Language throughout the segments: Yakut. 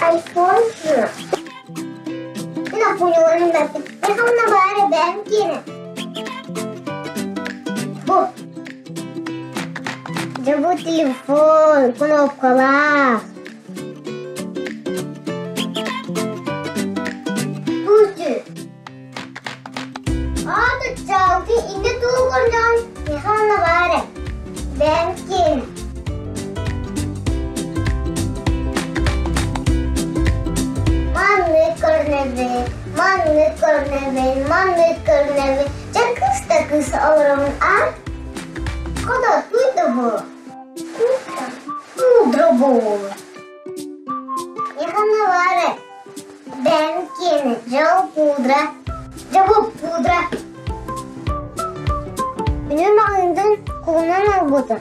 Айфон Бу Дьэ бу телефон кнопкалаах. Слушайте, аата чалты инде тугурдан механа баары. Бәмкин. Маннык көрүнэбин, маннык көрүнэбин, маннык көрүнэбин. Дьэ кыыс да кыыс олоробун а? Кода туйда бу? Пудра буолла. Механа баары. Бәмкин, жол пудра. Дьэ бу пудра. Үнүр маҕаһыынтан кулунан ылбытым.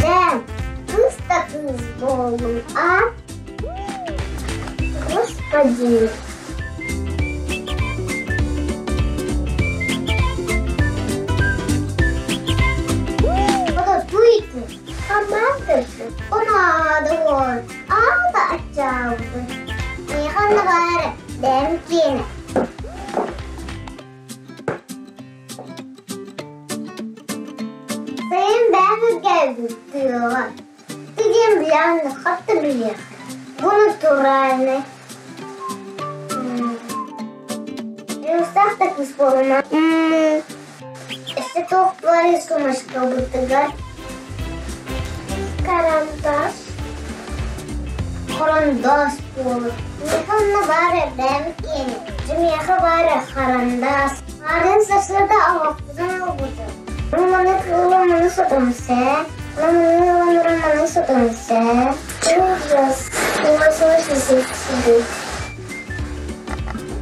Дьэ, кыыс да кыыс буоллум, а? Господи! Сайын бэйэм үргээбит тыаҕа Ты землян, хатты билиэх. Бу натуральный. Устах так исполнена. Өссө туох бары сумочка бытыгар. Карандаш. Карандаш буолар. Миэхэ онно баар эрдэм киэни. Миэхэ баар харандаас. Арын сарсыарда оһохпутун ылбытым. Маны кыыла маны сотонсэ. Маны маны сотонсэ. Ужас. Невозможно сидеть.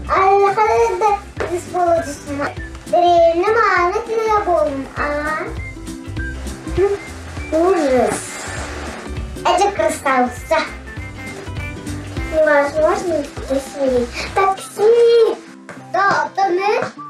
Аллахада исполнительно. Древне мааны книга болум, а? Ужас. Это красавица. Невозможно посидеть. Такси! Да, это мы.